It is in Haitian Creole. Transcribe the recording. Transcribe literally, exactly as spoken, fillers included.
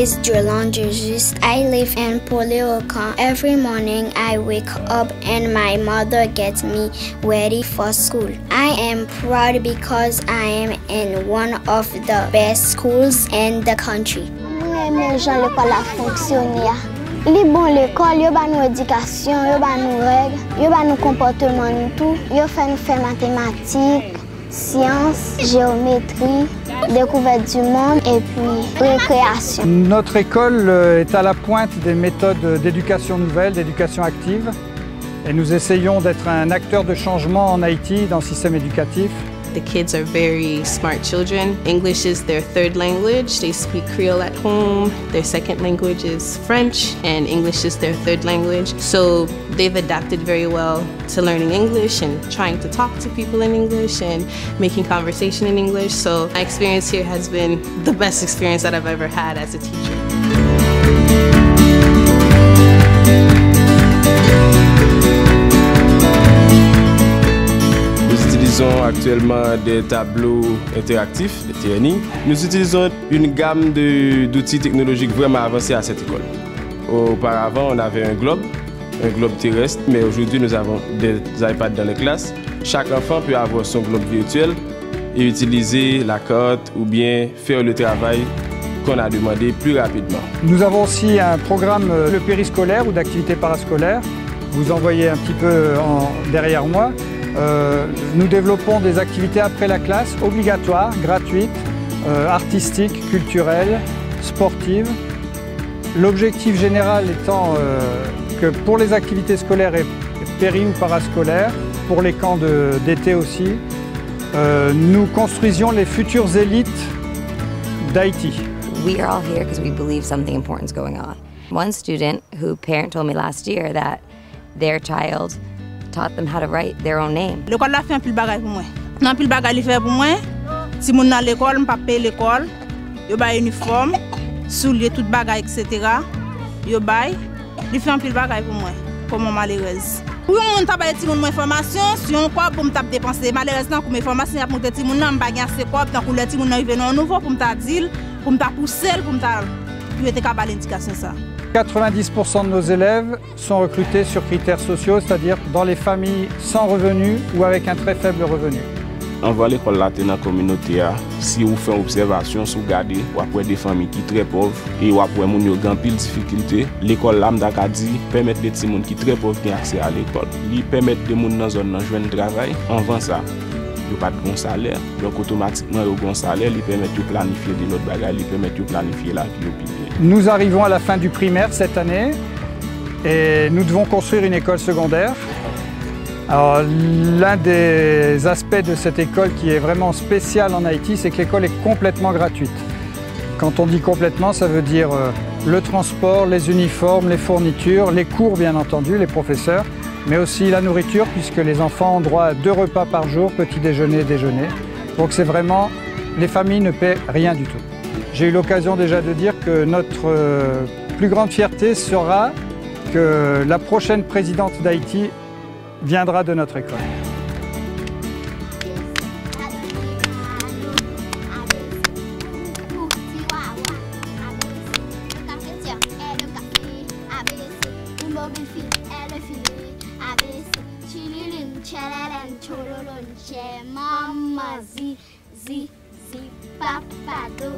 Is Jolande Juste. I live in Poléocan. Every morning I wake up and my mother gets me ready for school. I am proud because I am in one of the best schools in the country. Mwen renmen jan lekòl la fonksyone a. Li bon lekòl, yo ba nou edikasyon, yo ba nou règ, yo ba nou konpòteman nou tou, yo fè nou fè matematik, syans, jewometri, découverte du monde, epi récréation. Notre école euh, est à la pointe des méthodes d'éducation nouvelle, d'éducation active, et nous essayons d'être un acteur de changement en Haïti dans le système éducatif. The kids are very smart children. English is their third language. They speak Creole at home. Their second language is French, and English is their third language. So they've adapted very well to learning English and trying to talk to people in English and making conversation in English. So my experience here has been the best experience that I've ever had as a teacher. Nous utilisons actuellement des tableaux interactifs, des T N I. Nous utilisons une gamme de, d'outils technologiques vraiment avancés à cette école. Auparavant, on avait un globe, un globe terrestre, mais aujourd'hui, nous avons des iPads dans les classes. Chaque enfant peut avoir son globe virtuel et utiliser la carte ou bien faire le travail qu'on a demandé plus rapidement. Nous avons aussi un programme, euh, le périscolaire ou d'activités parascolaires. Vous en voyez un petit peu en- derrière moi. Euh, nous développons des activités après la classe, obligatoires, gratuites, euh, artistiques, culturelles, sportives. L'objectif général étant euh, que pour les activités scolaires et péri ou parascolaires, pour les camps de- d'été aussi, euh, nous construisions les futures élites d'Haïti. We are all here because we believe something important is going on. One student who parent told me last year that their child taught them how to write their own name. Lekòl la fè anpil bagay pou mwen. Nan anpil bagay li fè pou mwen, timoun nan lekòl, m p ap peye lekòl, yo bay inifòm, soulye, tout bagay, et cetera. Yo bay, li fè anpil bagay pou mwen, kòm yon malerèz. Pou yon moun ta bay timoun mwen fòmasyon, se yon kòb pou m t ap depanse. Malerèz, tankou m fòmasyon y ap montre timoun nan, m pa gen ase kòb, tankou lè timoun nan rive nan yon nivo pou m ta di l, pou m ta pouse l, pou m ta, pou yo te ka ba l endikasyon sa. Quatre-vingt-dix pour cent de nos élèves sont recrutés sur critères sociaux, c'est-à-dire dans les familles sans revenus ou avec un très faible revenu. Anvan lekòl la te nan kominote a, si ou fè yon obsèvasyon, si w gade, w ap wè de fanmi ki trè pòv e w ap wè moun yo gen anpil difikilte. Lekòl la, m ta ka di, pèmèt de timoun ki trè pòv gen aksè a lekòl. Li pèmèt de moun nan zòn nan jwenn travay. Anvan sa, yo pa t gen salè. Donk, otomatikman, yo gen salè, li pèmèt yo planifye de lòt bagay, li pèmèt yo planifye lavi yo pi byen. Nous arrivons à la fin du primaire cette année et nous devons construire une école secondaire. Alors, l'un des aspects de cette école qui est vraiment spécial en Haïti, c'est que l'école est complètement gratuite. Quand on dit complètement, ça veut dire euh, le transport, les uniformes, les fournitures, les cours, bien entendu, les professeurs, mais aussi la nourriture, puisque les enfants ont droit à deux repas par jour, petit déjeuner, déjeuner. Donc c'est vraiment, les familles ne paient rien du tout. J'ai eu l'occasion déjà de dire que notre euh, plus grande fierté sera que la prochaine présidente d'Haïti viendra de notre école. Zi, zi, papado.